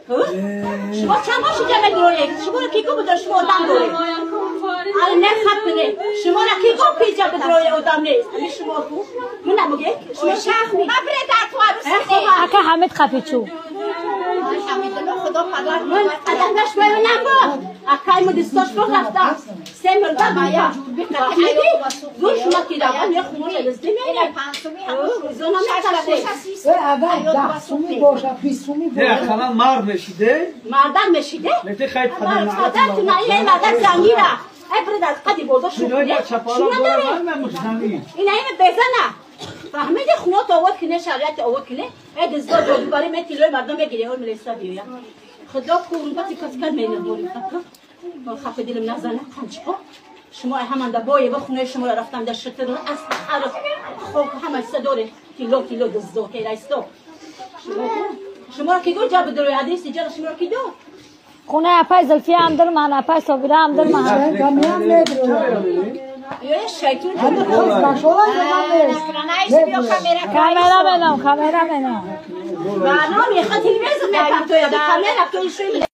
شما چند باشی جمع درویه شما را کی گفت شما آدم داره آره نه خط نه شما را کی گفت پیجا بدرویه آدم نیست همین شما کو من نمیگه شما شخ می مبره در تو عروسی اکا حمید خفیچو خدا پدر من قدمش باید نبود اکای مدستاش بود رفتم سه مرده بایا زور شما کی رفتم یه خونه لزدی میره زونم نترسه اول 10 سومی باشه 20 سومی باشه نه خلا مرد مشیده مردم مشیده لته خیلی پدر تو نه مردم زنگیره ای برادر قدی برده شو شو نداره این این بزنه فهمیدی خونه تو آورد کنه شریعت آورد کنه ای دزدا جادوگری می تیلوی مردم بگیره هول ملیسا بیایا خدا کورن باتی کاتکل می نداری فکر خفه دلم نزنه قنچقا شما همان در بایه به خونه شما رفتم در شتر اصل خرف خب همه داره کیلو کیلو دزدا که رایستا شما را کی گفت جاب دروی حدیث اینجا شما را کی داد خونه اپای زلفیه هم در من اپای صابره هم در من یه شیطون کامرا منم کامرا منم برنامه میخواد تلویزیون میپرتوید کامرا تو